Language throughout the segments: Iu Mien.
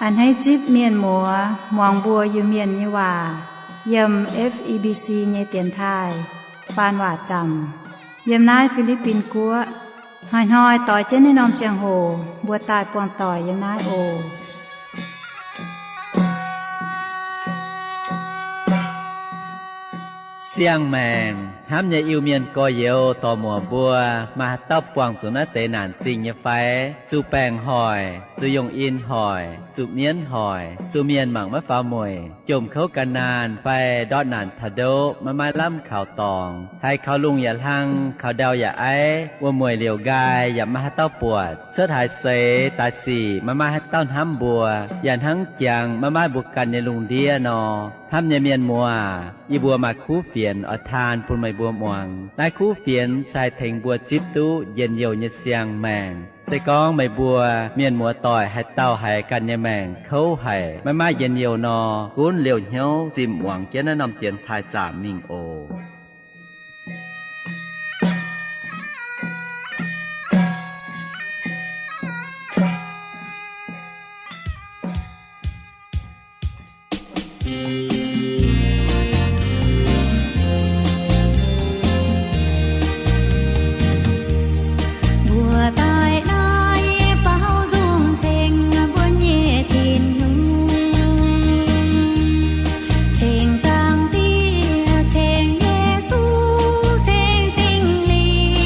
A'hneiv zipv mienh muoz muangx mbuo Iu-Mienh nyei waac yiem F E B C nyei dienx taaih faan waac zaamc yiem naaiv Fi^li^bin Guoqv. Hnoi-hnoi doix jienv naaiv norm ziangh hoc mbuo daaih buangh doic yiem naaiv oc. Siang-maengc hnamv nyei Iu-Mienh gorx-youz dorc-muoc mbuo, maaih haaix dauh buangh zuqc naaiv deix naanc zingh nyei fai? Zuqc baengc hoic, zuqc yongh in hoic, zuqc mienv hoic, zuqc mienh mangc maiv faaux mueic, jomc kouv gan naanh fai ndortv naanc taux ndoqv maiv maaih lamh kaux dorngx, haiz kaux lungh yaac hlang, kaux ndau yaac aiv, wuom-mueic liouc nqaai yaac maiv maaih haaix dauh buatc, cuotv haaix seix daaih sic maiv maaih haaix dauh hnamv mbuo, yaac hnangv jangx maiv maaih mbuo ganh nyei lungh ndiev nor, hnamv nyei mienh muoz, yie mbuo maaih kuv fienx oix taan bun meih mbuo muangx. Naaiv kuv fienx se haih tengx mbuo zipv duqv njien-youh nyei siang-maengc. Se gorngv meih mbuo mienh muoz-doic haaix dauh haiz ganh nyei maengc kouv haic, maiv maaih njien-youh nor, gunv liouh hnyouv zimh muangx jienv naaiv norm dienx taaih zaamc mingh oc. Mbuo daaih naaiv baaux nzung ceng mbuo nyei Tin-Hungh, ceng Zaangc Diex, ceng Yesu, ceng Singx Lingh.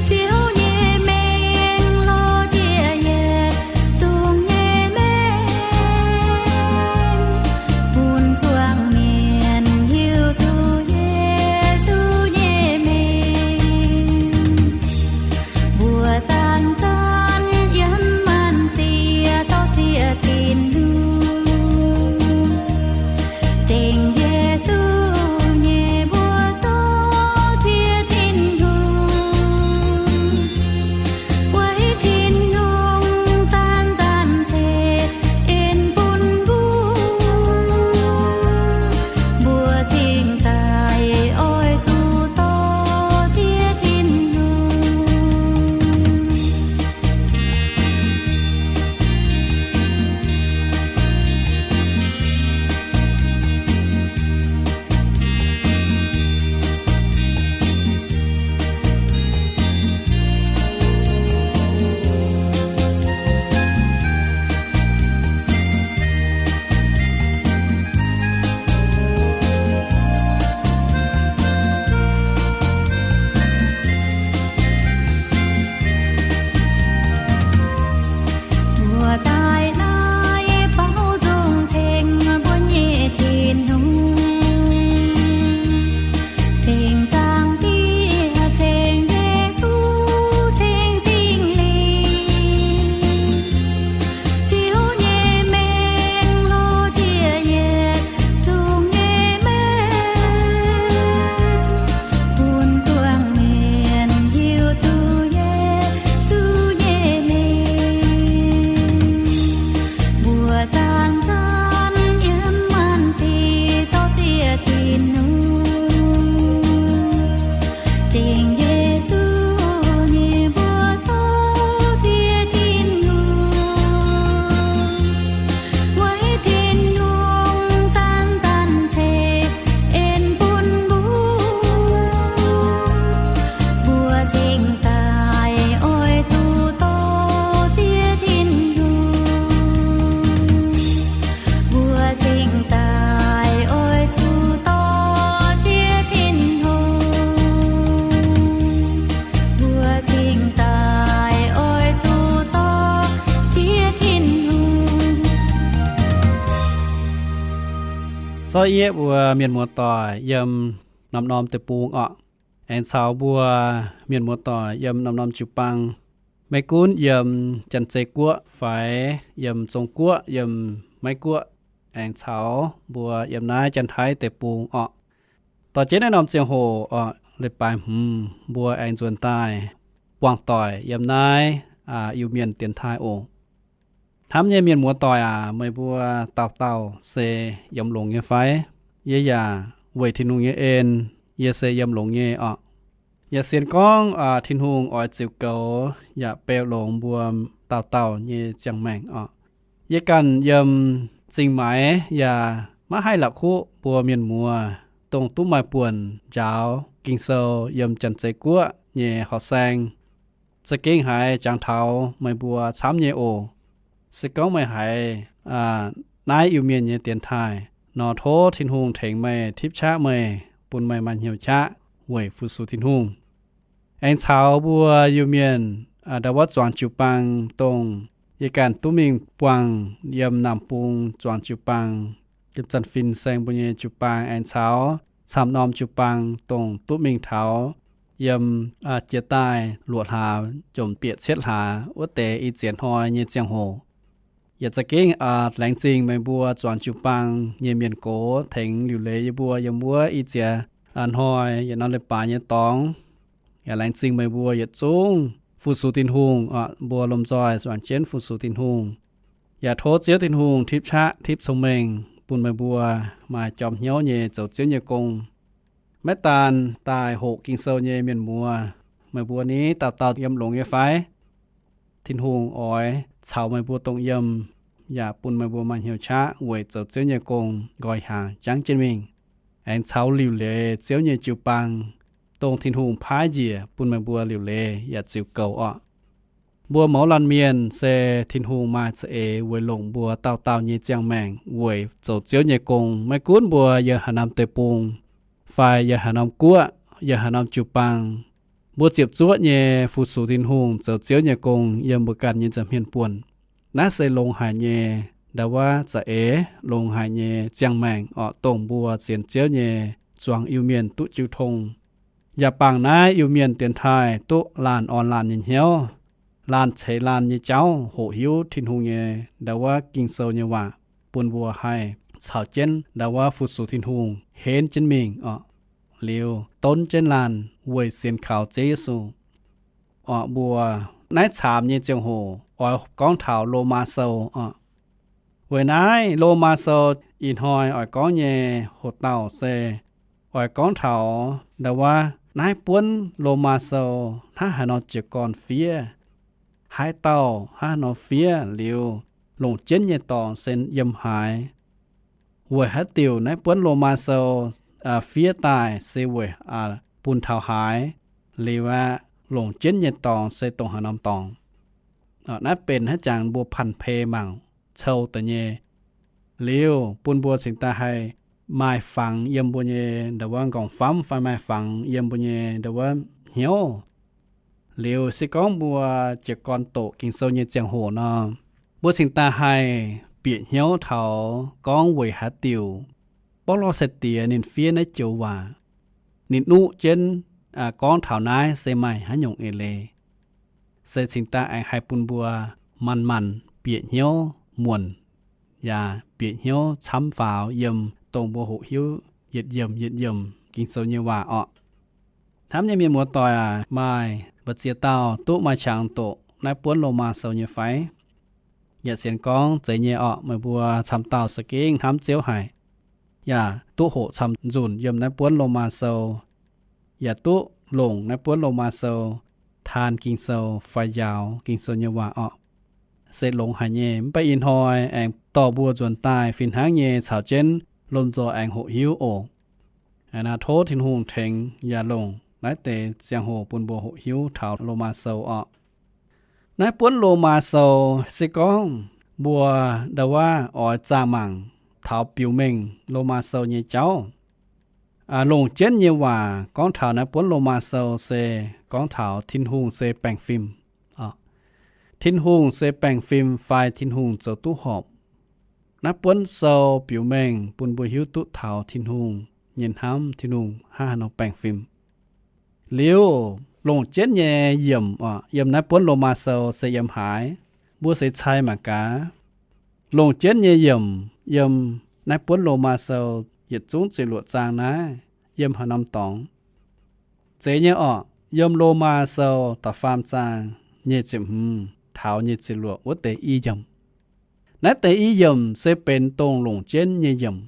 Ziouv nyei mengh lorz jiex yietc zungv nyei mengh, bun zuangx mienh hiuv duqv Yesu nyei mengh. Mbuo zanc-zanc yiem maanc siec dorh ziex Tin-Hungh, dengx Yesu nyei mbuox dorh ziex Tin-Hungh. Weic Tin-Hungh zanc-zanc ceix en bun mbuo, mbuo cingx daaih oix zuqc dorh ziex Tin-Hungh. Mbuo daaih naaiv baaux nzung ceng mbuo nyei Tin-Hungh, ceng Zaangc Diex, ceng Yesu, ceng Singx Lingh. Ziouv nyei mengh lorz jiex yietc zungv nyei mengh, bun zuangx mienh hiuv duqv Yesu nyei mengh. Mbuo zanc-zanc yiem maanc siec dorh ziex Tin-Hungh, dingc Yesu nyei mbuox dorh ziex Tin-Hungh. Weic Tin-Hungh zanc-zanc ceix en bun mbuo, mbuo cingx daaih oix zuqc dorh ziex Tin-Hungh. Mbuo cingx daaih oix zuqc dorh ziex Tin-Hungh. Mbuo cingx daaih oix zuqc dorh ziex Tin-Hungh. Sortv yie mbuo mienh muoz-doic yiem norm-norm deic-bung orqc. Aengx caux mbuo mienh muoz-doic yiem norm-norm jiu-baang, maiv gunv yiem Janx-Zei Guoqv fai yiem Zong Guoqv, yiem Meiv Guoqv, aengx caux mbuo yiem naaiv Janx-Taiv deic-bung orqc. Dorh jienv naaiv norm ziangh hoc orqc, leiz-baaix hmz mbuo aengx nzuonx daaih buangh doic yiem naaiv Iu-Mienh dienx taaih oc. Hnamv nyei mienh muoz-doic aac, meih mbuo dauh dauh se yiem longx nyei fai? Yie yaac weic Tin-Hungh nyei en, yie se yiem longx nyei orqc. Yaac sienx gorngv Tin-Hungh oix ziux goux yaac beu longx mbuo dauh dauh nyei ziangh maengc orqc. Yie ganh yiem Zingh Maix yaac maiv haih la'kuqv mbuo mienh muoz dongh duqv maaih buonc njaaux Ging-Sou yiem Janx-Zei Guoqv nyei horqc saeng. Za'gengh haiz jangx taux meih mbuo camv nyei oc. Se gorngv meih haiz naaiv Iu-Mienh nyei dienx taaih nor, tov Tin-Hungh tengx meih, tipv qaqv meih, bun meih maaih hnyouv qaqv weic fu-sux Tin-Hungh. Aengx caux mbuo Iu-Mienh ndau wuov zuangx jiu-baang, dongh yie ganh duqv mingh buangh yiem Namh Bung zuangx jiu-baang, yiem Zanc Fin Saeng mbuo nyei jiu-baang, aengx caux camv norm jiu-baang dongh duqv mingh taux yiem jiex daaih luoqc hlaax jomc bieqc cietv hlaax wuov deix ih ziex hnoi nyei ziangh hoc. Yaac za'gengh laengz zingh meih mbuo zuangx jiu-baang nyei mienh gox tengx liuc leiz yie mbuo yiem wuov ih ziex hnoi yietc norm leiz-baaix nyei dorngx. Yaac laengz zingh meih mbuo yietc zungv fu-sux Tin-Hungh, mbuo lomh nzoih zuangx jienv fu-sux Tin-Hungh. Yaac tov Ziouv Tin-Hungh tipv qaqv tipv cong-mengh bun meih mbuo maaih jorm hnyouv nyei zoux Ziouv nyei gong. Maiv daan daaih hoqc Ging-Sou nyei mienh muoz, meih mbuo ni dauh dauh yiem longx nyei fai? Tin-Hungh oix caux meih mbuo dongh yiem, yaac bun meih mbuo maaih hnyouv qaqv weic zoux Ziouv nyei gong nqoi hnyangx jangv jienv mingh, aengx caux liuc leiz Ziouv nyei jiu-baang, dongh Tin-Hungh paaiv njiec bun meih mbuo liuc leiz yaac ziux goux orqc. Mbuo mouz laanh mienh se Tin-Hungh maaih za'eix weic longc mbuo dauh dauh nyei ziangh maengc weic zoux Ziouv nyei gong. Maiv gunv mbuo yiem haaix norm deic-bung, fai yiem haaix norm guoqv, yiem haaix norm jiu-baang, mbuo ziepc zuoqv nyei fu-sux Tin-Hungh zoux Ziouv nyei gong yiem mbuo ganh nyei nza'hmien buonc. Naaiv se longx haic nyei ndau wuov za'eix, longx haic nyei ziangh maengc orqc, dongh mbuo sienx Ziouv nyei zuangx Iu-Mienh duqv jiu tong. Yaac bangc naaiv Iu-Mienh dienx taaih duqv laanh orn laanh nyei hnyouv, laanh ceix laanh nyei jauv, hoqc hiuv Tin-Hungh nyei ndau wuov Ging-Sou nyei waac, bun mbuo haih caux jienv ndau wuov fu-sux Tin-Hungh henv jienv mingh orqc, liuz donv jienv laanh weic sienx kaux Ziouv Yesu. Orqc, mbuo naaiv caamx nyei ziangh hoc oix gorngv taux Lomaa Sou orqc. Weic naaiv Lomaa Sou ih hnoi oix gorngv nyei hoc dauh se oix gorngv taux ndau wuov naaiv buonv Lomaa Sou hnangv haaix nor jiez gorn fiev, haaix dauh hnangv haaix nor fiev, liuz longc jienv nyei dorngx se yiem haaix. Weic haaix diuc naaiv buonv Lomaa Sou fiev daaih se weic bun taux haaix, liuz aeqv, longc jienv nyei dorngx se dongh haaix norm dorngx. Naaiv benx haaix jangx mbuo panh pei mangc cou deix nyei. Liuz bun mbuo cingx daaih haih maaih fangx yiem mbuo nyei ndau wuov nqorngv-famv fai maaih fangx yiem mbuo nyei ndau wuov hnyouv. Liuz se gorngv mbuo jiez gorn doqc Ging-Sou nyei ziangh hoc nor, mbuo cingx daaih haih bieqc hnyouv taux gorngv weic haaix diuc Baulo sai-diex ninh fiev naaiv joux waac, ninh nuqv jienv gorngv taux naaiv se maaih haaix nyungc eix leiz. Se cingx daaih aengx haih bun mbuo manc-manc bieqc hnyouv muonc, yaac bieqc hnyouv camv faaux yiem dongh mbuo hoqc hiuv yietc yiemc yietc yiemc Ging-Sou nyei waac orqc. Hnamv nyei mienh muoz-doic aac, maaih mbu'ziex dauh duqv maaih qangx doqc naaiv buonv Lomaa Sou nyei fai? Yaac sienx gorngv zeiz nyei orqc, meih mbuo camv dauh za'gengh hnamv Ziouv haic, yaac duqv hoqc camv nzunc yiem naaiv buonv Lomaa Sou, yaac duqv longc naaiv buonv Lomaa Sou taan Ging-Sou fai njaaux Ging-Sou nyei waac orqc. Se longx haic nyei. Mv baac ih hnoi aengx dorh mbuo nzuonx daaih fih hnangv nyei caux jienv lomh nzoih aengx hoqc hiuv oc. Naaiv tov Tin-Hungh tengx yaac longc naaiv deix ziangh hoc bun mbuo hoqc hiuv taux Lomaa Sou orqc. Naaiv buonv Lomaa Sou se gorngv mbuo ndau wuov oix zaah mangc taux biux mengh Lomaa Sou nyei jauv. Longc jienv nyei waac gorngv taux naaiv buonv Lomaa Sou se gorngv taux Tin-Hungh se baengh fim. Tin-Hungh se baengh fim fai Tin-Hungh zoux duqv horpc. Naaiv buonv sou biux mengh bun mbuo hiuv duqv taux Tin-Hungh nyei hnamv, Tin-Hungh hnangv haaix nor baengh fim. Liuz, longc jienv nyei yiemc oc, yiem naaiv buonv Lomaa Sou se yiem haaix, mbuo seix cai mangc gaax. Longc jienv nyei yiemc yiem naaiv buonv Lomaa Sou yietc zungv ziepc luoqc zaang naaiv yiem haaix norm dorngx? Zeiz nyei orqc, yiem Lomaa Sou da'faam zaang nyic ziepc hmz taux nyic ziepc luoqc wuov deix i yiemc. Naaiv deix i yiemc se benx dongh longc jienv nyei yiemc.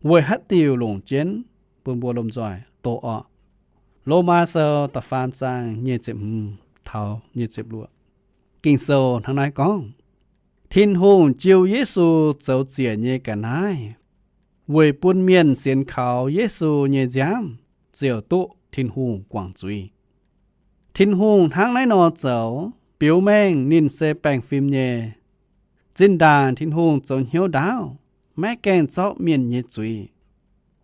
Weic haaix diuc longc jienv? Bun mbuo lomh nzoih doqc orqc. Lomaa Sou da'faam zaang nyic ziepc hmz taux nyic ziepc luoqc. Ging-Sou hnangv naaiv gorngv, Tin-Hungh jiu Yesu zoux ziec nyei ga'naaiv weic bun mienh sienx kaux Yesu nyei nziaamv ziouc duqv Tin-Hungh guangc zuiz. Tin-Hungh hnangv naaiv nor zoux biux mengh ninh se baengh fim nyei. Zinh ndaangc Tin-Hungh zoux hnyouv ndaauv, maiv gaengh zorqv mienh nyei zuiz.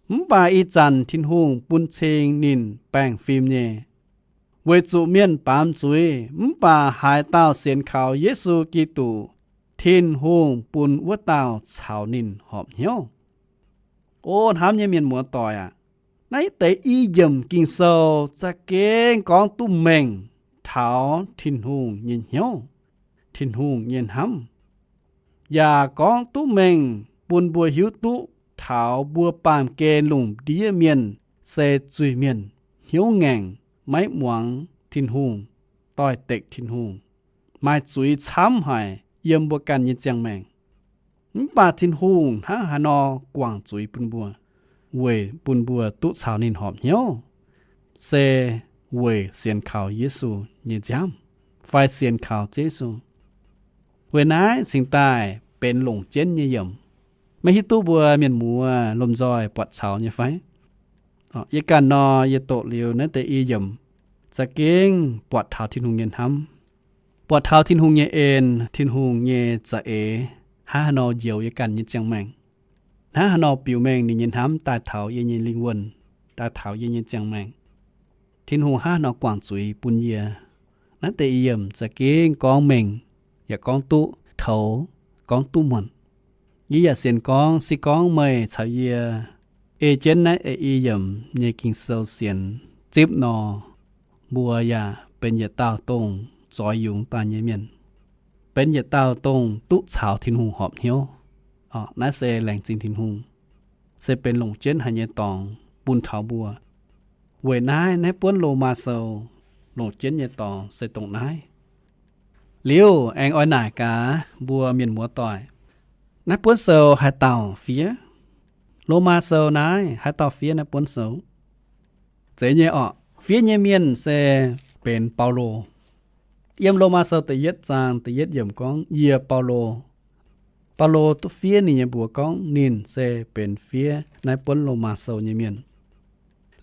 Mv baac ih zanc Tin-Hungh bun cing ninh baengh fim nyei, weic zuqc mienh baamz zuiz. Mv baac haaix dauh sienx kaux Yesu Giduc, Tin-Hungh bun wuov dauh caux ninh horpc hnyouv. O hnamv nyei mienh muoz-doic aac, naaiv deix i yiemc Ging-Sou za'gengh gorngv duqv mengh taux Tin-Hungh nyei hnyouv, Tin-Hungh nyei hnamv, yaac gorngv duqv mengh bun mbuo hiuv duqv taux mbuo baamh gen lungh ndiev mienh se zuiz-mienh, hnyouv ngaengc, maiv muangx Tin-Hungh, doix-dekc Tin-Hungh, maaih zuiz camv haic yiem mbuo ganh nyei ziangh maengc. Mv baac Tin-Hungh hnangv haaix nor guangc zuiz bun mbuo, weic bun mbuo duqv caux ninh horpc hnyouv, se weic sienx kaux Yesu nyei nziaamv fai sienx kaux Yesu. Weic naaiv cingx daaih benx longc jienv nyei yiemc. Maiv hiuv duqv mbuo mienh muoz lomh nzoih buatc caux nyei fai? Yie ganh nor, yie doqc liuz naaiv deix i yiemc za'gengh buatc taux Tin-Hungh nyei hnamv, buatc taux Tin-Hungh nyei en, Tin-Hungh nyei za'eix hnangv haaix nor njoux yie ganh nyei ziangh maengc, hnangv haaix nor biux mengh ninh nyei hnamv daaih taux yie nyei lingh wuonh, daaih taux yie nyei ziangh maengc. Tin-Hungh hnangv haaix nor guangc zuiz bun yie. Naaiv deix i yiemc za'gengh gorngv mengh, yaac gorngv duqv toux, gorngv duqv muonc. Yie yaac sienx gorngv se gorngv meih caux yie ei jienv naaiv deix i yiemc nyei Ging-Sou sienx zipv nor, mbuo yaac benx yietc dauh dongh zoix yungz daaih nyei mienh, benx yietc dauh dongh duqv caux Tin-Hungh horpc hnyouv. Naaiv se laengz zingh Tin-Hungh, se benx longc jienv haic nyei dorngx bun taux mbuo. Weic naaiv, naaiv buonv Lomaa Sou longc jienv nyei dorngx se dongh naaiv. Liuz aengx oix naaic gaax mbuo mienh muoz-doic, naaiv buonv sou haaix dauh fiev? Lomaa Sou naaiv haaix dauh fiev naaiv buonv sou? Zeiz nyei orqc. Fiev nyei mienh se benx Baulo. Yiem Lomaa Sou da'yietv zaang da'yietv yiemc gorngv, Yie, Baulo. Baulo duqv fiev ninh nyei mbuox gorngv ninh se benx fiev naaiv buonv Lomaa Sou nyei mienh.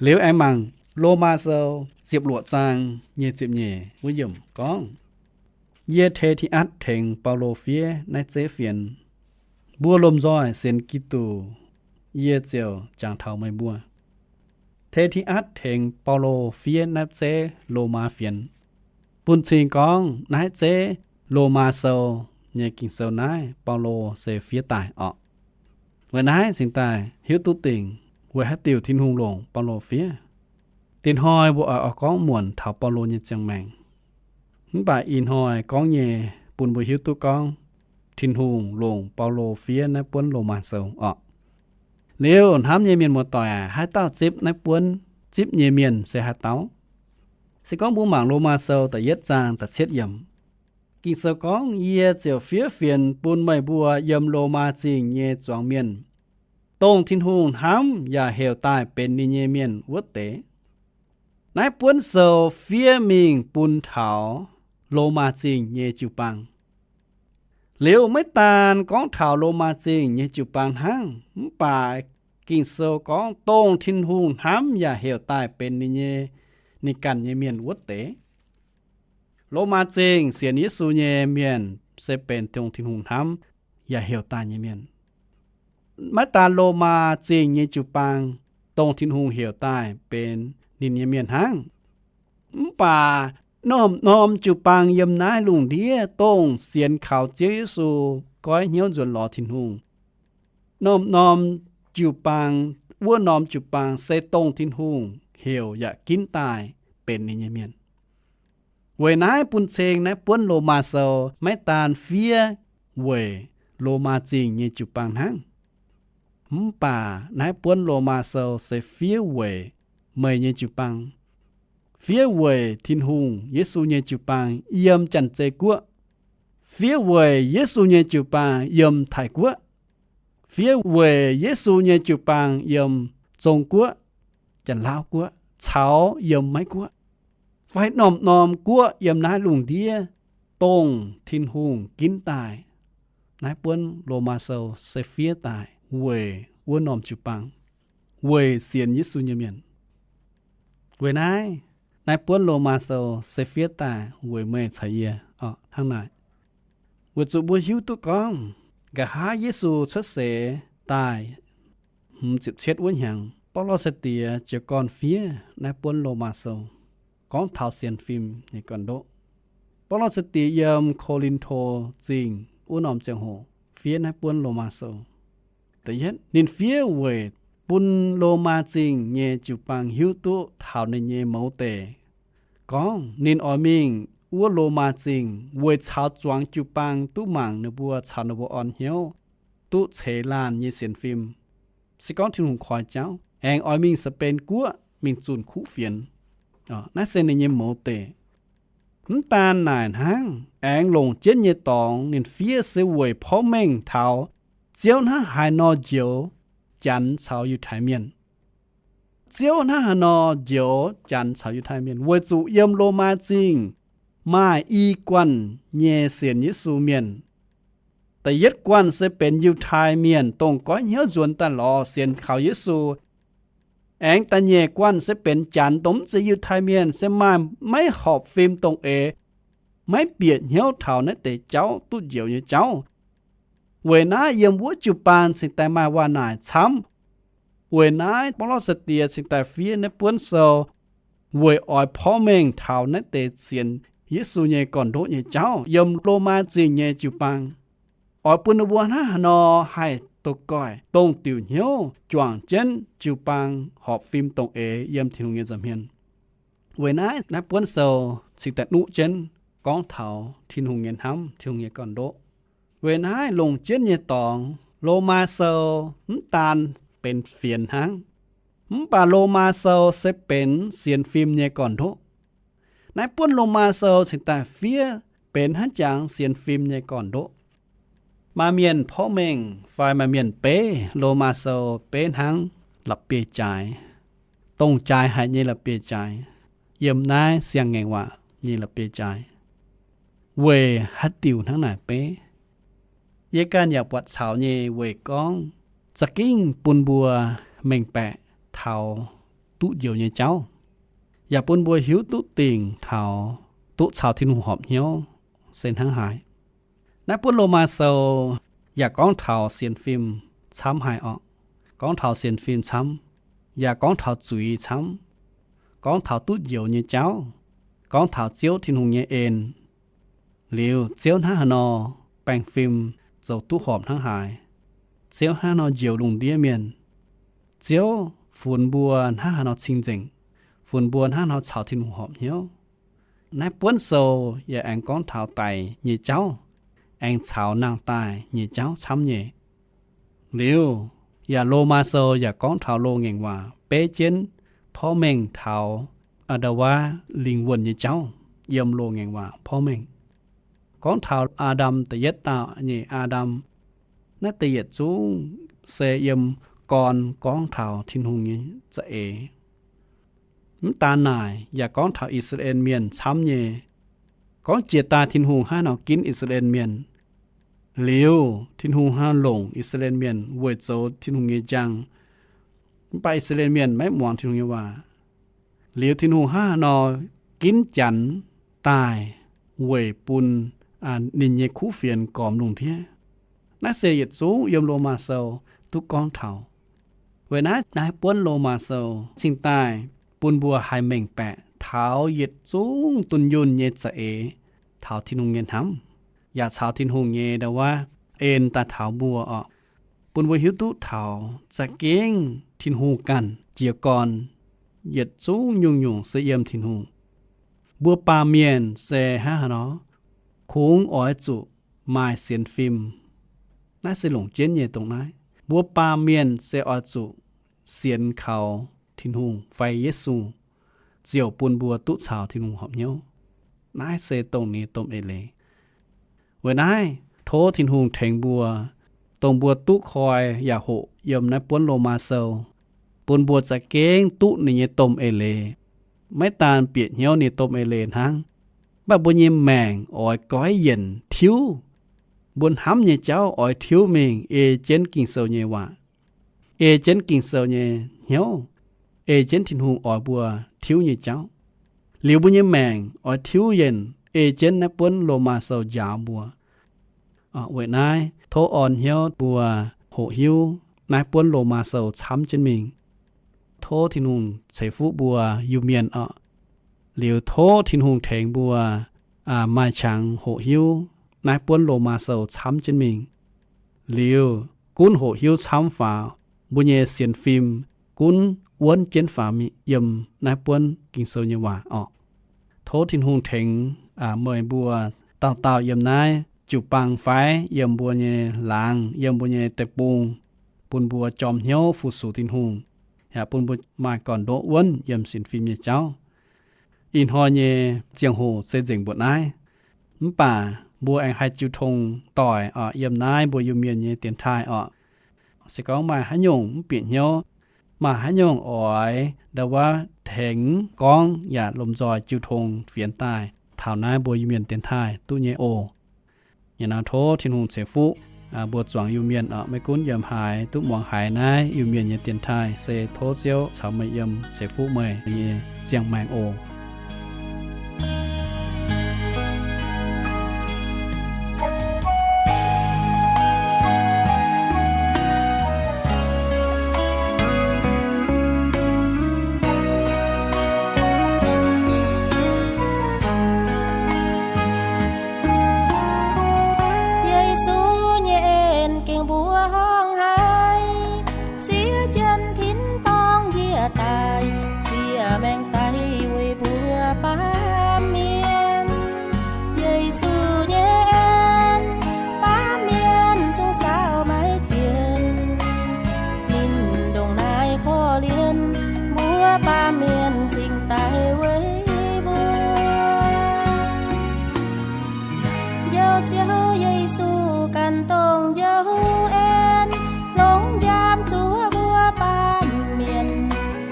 Liuz aengx mangc Lomaa Sou ziepc luoqc zaang nyei ziepc nyeic wuov yiemc gorngv, Yie, Te^ti^atc, tengx Baulo fiev naaiv zeiv fienx. Mbuo lomh nzoih sienx Giduc, yie ziouc jangx taux meih mbuo. Te^ti^atc tengx Baulo fiev naaiv zeiv Lomaa fienx, bun cing gorngv naaiv zeiv Lomaa Sou nyei Ging-Sou naaiv Baulo se fiev daaih orqc. Weic naaiv cingx daaih hiuv duqv dingc weic haaix diuc Tin-Hungh longc Baulo fiev. Dinh hnoi mbuo oix oix gorngv muonc taux Baulo nyei ziangh maengc. Mv baac ih hnoi gorngv nyei bun mbuo hiuv duqv gorngv Tin-Hungh longc Baulo fiev naaiv buonv Lomaa Sou orqc. Liuz hnamv nyei mienh muoz-doic aac, haaix dauh zipv naaiv buonv zipv nyei mienh se haaix dauh? Se gorngv mbuo mangc Lomaa Sou da'yietv zaang da'cietv yiemc, Ging-Sou gorngv, Yie ziouc fiev fienx bun meih mbuo yiem Lomaa Zingh nyei zuangx mienh, dongh Tin-Hungh hnamv yaac heuc daaih benx ninh nyei mienh wuov deix. Naaiv buonv sou fiev mingh bun taux Lomaa Zingh nyei jiu-baang. Liuz maiv daan gorngv taux Lomaa Zingh nyei jiu-baang hnangv, mv baac Ging-Sou gorngv dongh Tin-Hungh hnamv yaac heuc daaih benx ninh nyei, ninh ganh nyei mienh wuov deix. Lomaa Zingh sienx Yesu nyei mienh se benx dongh Tin-Hungh hnamv yaac heuc daaih nyei mienh. Maiv daan Lomaa Zingh nyei jiu-baang, dongh Tin-Hungh heuc daaih benx ninh nyei mienh hnangv. Mv baac norm-norm jiu-baang yiem naaiv lungh ndiev dongh sienx kaux Ziouv Yesu, goiv hnyouv nzuonx lorz Tin-Hungh, norm-norm jiu-baang, wuov norm jiu-baang se dongh Tin-Hungh heuc yaac ginv daaih benx ninh nyei mienh. Weic naaiv bun cing naaiv buonv Lomaa Sou maiv daan fiev weic Lomaa Zingh nyei jiu-baang hnangv. Mv baac naaiv buonv Lomaa Sou se fiev weic meih nyei jiu-baang, fiev weic Tin-Hungh, Yesu nyei jiu-baang yiem Janx-Zei Guoqv, fiev weic Yesu nyei jiu-baang yiem Taiv Guoqv, fiev weic Yesu nyei jiu-baang yiem Zong Guoqv, Janx-Lauv Guoqv caux yiem Meiv Guoqv, fai norm-norm guoqv yiem naaiv lungh ndiev. dongh Tin-Hungh ginv daaih. Naaiv buonv Lomaa Sou se fiev daaih weic wuov norm jiu-baang, weic sienx Yesu nyei mienh. Weic naaiv, naaiv buonv Lomaa Sou se fiev daaih weic meih caux yie hnangv naaic. Weic zuqc mbuo hiuv duqv gorngv, nqa'haav Yesu cuotv seix daaih hmz ziepc cietv wuov hnyangx, Baulo sai-diex jiez gorn fiev naaiv buonv Lomaa Sou, gorngv taux sienx fim nyei gorn-ndoqv. Baulo sai-diex yiem Ko^lin^to Zingh wuov norm ziangh hoc fiev naaiv buonv Lomaa Sou. Da'yietv, ninh fiev weic bun Lomaa Zingh nyei jiu-baang hiuv duqv taux ninh nyei mouz deic. Gorngv ninh oix mingh wuov Lomaa Zingh weic caux zuangx jiu-baang duqv mangc ninh mbuo, caux ninh mbuo orn hnyouv, duqv ceix laanh nyei sienx fim. Se gorngv Tin-Hungh koi jauv, aengx oix mingh Saa^ben Guoqv mingh zunh kuv fienx. Naaiv se ninh nyei mouz deic. Mv daan naaic hnangv, aengx longc jienv nyei dorngx ninh fiev se weic porv mengh taux Ziouv hnangv haaix nor njoux Janx caux Yiutai Mienh. Ziouv hnangv haaix nor njoux Janx caux Yiutai Mienh, weic zuqc yiem Lomaa Zingh maaih i guanh nyei sienx Yesu mienh. Da'yietv guanh se benx Yiutai Mienh, dongh goiv hnyouv nzuonx daaih lorz sienx kaux Yesu. Aengx da'nyeic guanh se benx Janx, dongh mv zeiz Yiutai Mienh, se maaih maiv horpc fim dongh eix, maiv bieqc hnyouv taux naaiv deix jauv, duqv njoux nyei jauv. Weic naaiv yiem wuov jiu-baang cingx daaih maaih waac naaic camv. Weic naaiv Baulo sai-diex cingx daaih fiev naaiv buonv sou weic oix porv mengh taux naaiv deix sienx Yesu nyei gorn-ndoqv nyei jauv yiem Lomaa Zingh nyei jiu-baang, oix bun ninh mbuo hnangv haaix nor haih doh goih dongh diuc hnyouv juangc jienv jiu-baang horpc fim dongh eix yiem Tin-Hungh nyei nza'hmien. Weic naaiv, naaiv buonv sou cingx daaih nuqv jienv gorngv taux Tin-Hungh nyei hnamv, Tin-Hungh nyei gorn-ndoqv. Weic naaiv longc jienv nyei dorngx, Lomaa Sou mv daan benx fienx hnangv, mv baac Lomaa Sou se benx sienx fim nyei gorn-ndoqv. Naaiv buonv Lomaa Sou cingx daaih fiev benx hnangv jangx sienx fim nyei gorn-ndoqv. Maaih mienh porv mengh fai maaih mienh beiv Lomaa Sou beiv hnangv la'bieiv-jaaix, dongh jaaix haic nyei la'bieiv-jaaix, yiem naaiv siang-ngaengc waac nyei la'bieiv-jaaix. Weic haaix diuc hnangv naaic beiv? Yie ganh yaac buatc caux nyei weic gorngv za'gengh bun mbuo mengh baeqc taux duqv njoux nyei jauv, yaac bun mbuo hiuv duqv dingc taux duqv caux Tin-Hungh horpc hnyouv se hnangv haaix. Naaiv buonv Lomaa Sou yaac gorngv taux sienx fim camv haic orqc. Gorngv taux sienx fim camv, yaac gorngv taux zuiz camv, gorngv taux duqv njoux nyei jauv, gorngv taux Ziouv Tin-Hungh nyei en. Liuz Ziouv hnangv haaix nor baengh fim zoux duqv horpc hnangv haaix, Ziouv hnangv haaix nor njoux lungh ndiev mienh, Ziouv funx mbuo hnangv haaix nor cing-nzengc, funx mbuo hnangv haaix nor caux Tin-Hungh horpc hnyouv. Naaiv buonv sou yaac aengx gorngv taux daic nyei jauv, aengx caux nangh daaih nyei jauv camv nyei. Liuz yaac Lomaa Sou yaac gorngv taux loz-ngaengc waac beiv jienv porv mengh taux a'nda'waav lingh wuonh nyei jauv yiem loz-ngaengc waac porv mengh. Gorngv taux Aa^ndam da'yietv dauh nyei Aa^ndam, naaiv deix yietc zungv se yiem gorn gorngv taux Tin-Hungh nyei za'eix. Mv daan naaic, yaac gorngv taux I^saa^laa^en Mienh camv nyei. Gorngv jiex daaih Tin-Hungh hnangv haaix nor ginv I^saa^laa^en Mienh, liuz Tin-Hungh hnangv haaix nor longc I^saa^laa^en Mienh weic zoux Tin-Hungh nyei njang, mv baac I^saa^laa^en Mienh maiv muangx Tin-Hungh nyei waac. Liuz Tin-Hungh hnangv haaix nor ginv Janx daaih weic bun ninh nyei kuv fienx gormx lungh ndiev. Naaiv se yietc zungv yiem Lomaa Sou duqv gorngv taux. Weic naaiv, naaiv buonv Lomaa Sou cingx daaih bun mbuo haih mengh baeqc taux yietc zungv dunh yunh nyei za'eix, taux Tin-Hungh nyei hnamv, yaac caux Tin-Hungh nyei nda'waav en daaih taux mbuo orqc, bun mbuo hiuv duqv taux za'gengh Tin-Hungh ganh jiez gorn yietc zungv nyungc-nyungc se yiem Tin-Hungh. Mbuo baamh mienh se hnangv haaix nor kungx oix zuqc maaih sienx fim. Naaiv se longc jienv nyei dongh naaiv. Mbuo baamh mienh se oix zuqc sienx kaux Tin-Hungh fai Yesu, ziouc bun mbuo duqv caux Tin-Hungh horpc hnyouv. Naaiv se dongh ninh nyei domh eix leiz. Weic naaiv, tov Tin-Hungh tengx mbuo, dongh mbuo duqv koi yaac hoqc yiem naaiv buonv Lomaa Sou, bun mbuo za'gengh duqv ninh nyei domh eix leiz, maiv daan bieqc hnyouv ninh domh eix leiz hnangv, baac mbuo nyei maengc oix goiv yienc tiuv. Mbuo hnamv nyei jauv oix tiuv mingh ei jienv Ging-Sou nyei waac, ei jienv Ging-Sou nyei hnyouv, ei jienv Tin-Hungh oix mbuo tiuv nyei jauv. Liuz mbuo nyei maengc oix tiuv yienc ei jienv naaiv buonv Lomaa Sou njaaux mbuo. Weic naaiv tov orn hnyouv mbuo hoqc hiuv naaiv buonv Lomaa Sou camv jienv mingh. Tov Tin-Hungh ceix fuqv mbuo Iu-Mienh oc. Liuz tov Tin-Hungh tengx mbuo maaih qangx hoqc hiuv naaiv buonv Lomaa Sou camv jienv mingh. Liuz gunv hoqc hiuv camv faaux, mbuo nyei sienx fim gunv wuonv jienv faaux mingh yiem naaiv buonv Ging-Sou nyei waac oc. Tov Tin-Hungh tengx meih mbuo dauh dauh yiem naaiv jiu-baang fai yiem mbuo nyei laangz, yiem mbuo nyei deic-bung, bun mbuo jorm hnyouv fu-sux Tin-Hungh, yaac bun mbuo maaih gorn-ndoqv wuonv yiem sienx fim nyei jauv. Ih hnoi nyei ziangh hoc se nzengc mbuoqc naaiv. Mv baac mbuo aengx haih jiu tong doic oc, yiem naaiv mbuo Iu-Mienh nyei dienx taaih oc. Se gorngv maaih haaix nyungc mv bieqc hnyouv, maaih haaix nyungc oix ndau wuov tengx gorngv yaac lomh nzoih jiu tong fienx daaih taux naaiv mbuo Iu-Mienh dienx taaih duqv nyei oc. Nyanc naaiv tov Tin-Hungh ceix fuqv mbuo zuangx Iu-Mienh oc. Maiv gunv yiem haaix, duqv muangx haaix naaiv Iu-Mienh nyei dienx taaih se tov Ziouv caux meih yiem, ceix fuqv meih nyei ziangh maengc oc. Yesu nyei en gengh mbuox hnangv haaix, siev jienv tin-dorngh njiec daaih, siev maengx daic weic mbuo baamh mienh. Yesu nyei en, baamh mienh zungv saauc maiv zienh. Ninh ndongc naaiv korv-lienh mbuo baamh mienh cingx daaih weic mbuo. Njoux Ziouv Yesu ganh dongh njoux en, longc nziaamv zuov mbuo baamh mienh,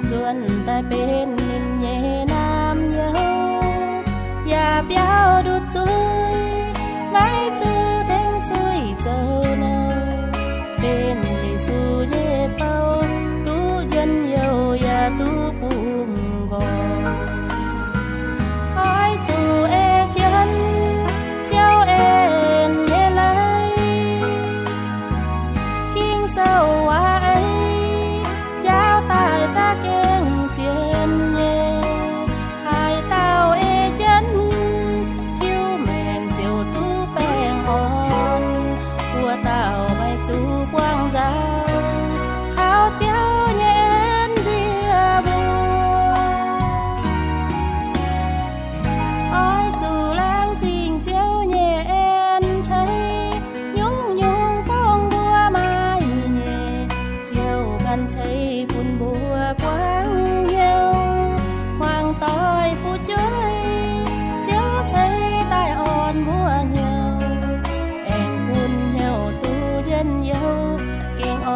nzuonx daaih benx ninh nyei naamh nyouz, yaac biaux ndutc zuiz, maiv zuqc tengx zuiz zoux nouh. Benx Yesu nyei bou, duqv njien-youh yaac duqv bungx nqoi. Oix zuqc ei jienv Ziouv en nyei leiz. Ging-Sou waac ei njaaux daaih za'gengh zien nyei. Haaix dauh ei jienv tiuv maengc ziouc duqv baengh orn. Wuov dauh maiv zuqc buangh nzauh, kaux Ziouv nyei en nzie mbuo. Oix zuqc laengz zingh Ziouv nyei en ceix, nyungc-nyungc dongh mbuo maaih nyei, Ziouv ganh ceix bun mbuo buangv hnyouv. Hmuangx doic fu'jueiv, Ziouv ceix daaih orn mbuo hnyouv, aengx bun hnyouv duqv njien-youh, gengh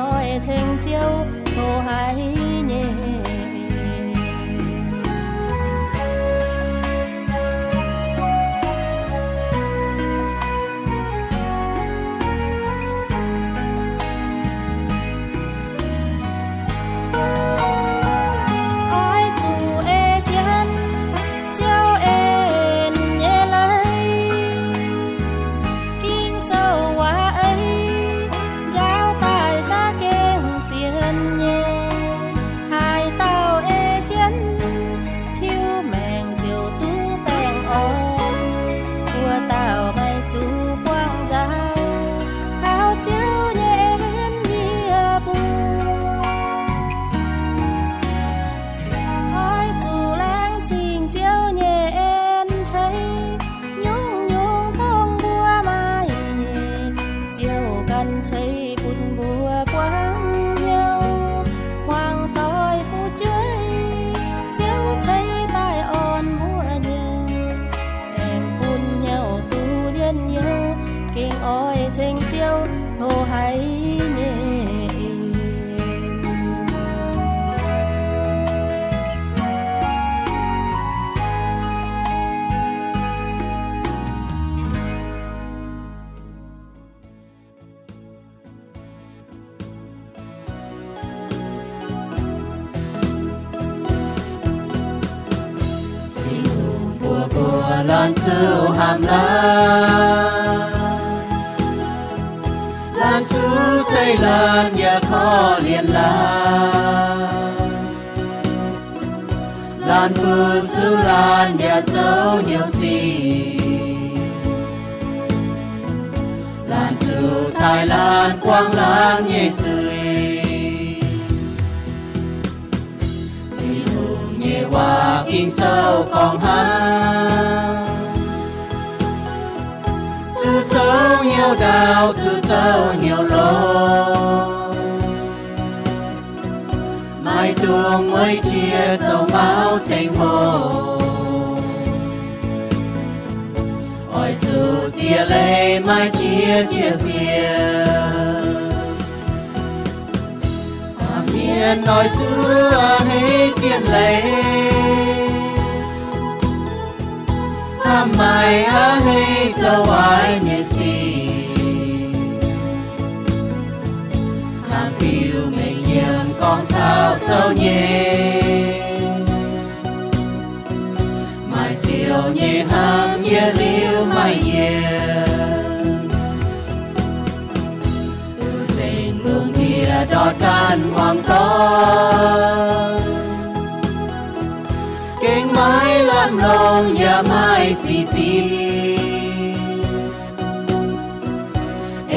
Laanh zuqc hnamv laanh, laanh zuqc ceix laanh yaac korv-lienh laanh. Laanh fu-sux laanh yaac zoux hnyouv zingh. Laanh zuqc taaih laanh buangv laanh nyei zuiz. Tin-Hungh nyei waac Ging-Sou gorngv hnangv, zuqc zoux hnyouv ndaauv, zuqc zoux hnyouv longx, maiv dungx mueiz jiex zoux mauv ceng-hlo. Oix zuqc ziex leiz maaih jiex ziex siec. Hnamv mienh oix zuqc a'hneiv zien leiz, hnamv maaic a'hneiv zoux waaic nyei sic. Hnamv biux mengh nyiemc gorngv caux zoux nyei. Maaih ziouc nyei hnamv yietc liuz maaih yienc. Nzengc lungh ndiev ndortv ganh muangx doic, gengh maiv lamh longc yaac maiv zic zinh.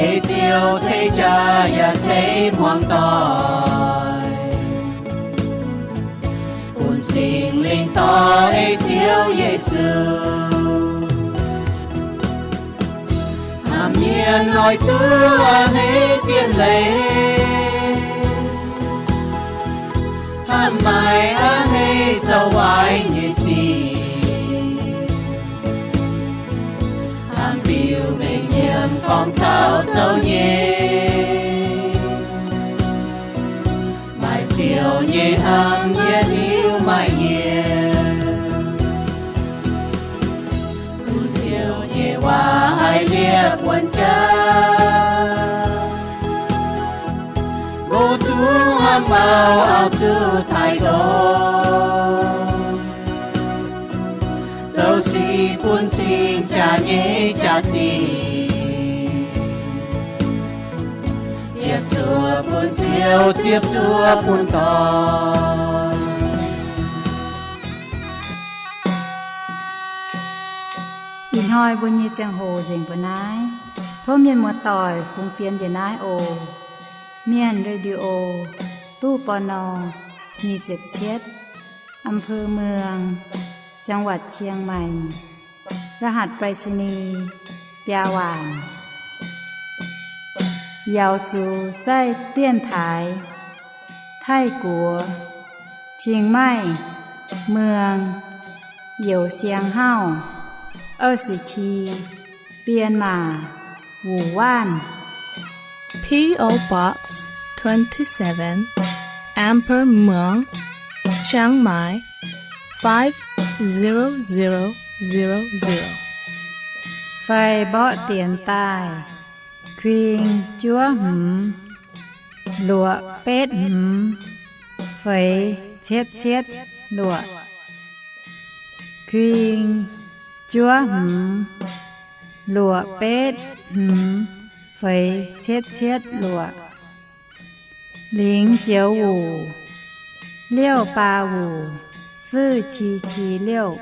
Ei Ziouv ceix jaax yaac ceix hmuangx doic, bun Singx Lingh dorh ei Ziouv Yesu. Hnamv mienh oix zuqc a'hneiv zien leiz, hnamv maaic a'hneiv zoux waaic nyei sic. Hnamv biux mengh nyiemc gorngv caux zoux nyei. Maaih ziouc nyei hnamv yietc liuz maaih yienc. Bun ziouc nyei waac haiz liepc buonv jaax, nqox zungv hnamv mauh auv zuqc taaih ndoh, zoux sic bun cing jaax nyei jaax-zinh, ziepc zuoqv bun ziouv, ziepc zuoqv bun dorn. Ih hnoi mbuo nyei ziangh hoc nzengc mbuo naaiv. Tov mienh muoz-doic fungx fienx njiec naaiv oc. Mienh Radio, ตู้ ปณ. nyic ziepc cietv, อำเภอเมือง จังหวัดเชียงใหม่ รหัสไปรษณีย์ biaa waanc. Yaux zuqc zaih dienx taaix Taiv-Guoqv, Chiang Mai, เมือง Youh Siang Hauv, 二十七, Myanmar, Wuhan. P O Box twenty-seven, Amber Muang, Chiang Mai, five zero zero zero zero. Fai mborqv dienx daaih, kuing juov hmz, luoqc betv hmz, feix cietv cietv luoqc. Kuing juov hmz, luoqc betv hmz, feix cietv cietv luoqc. 零九五, 六八五, 四七七六.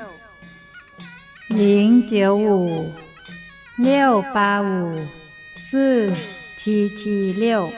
零九五, 六八五, 四七七六.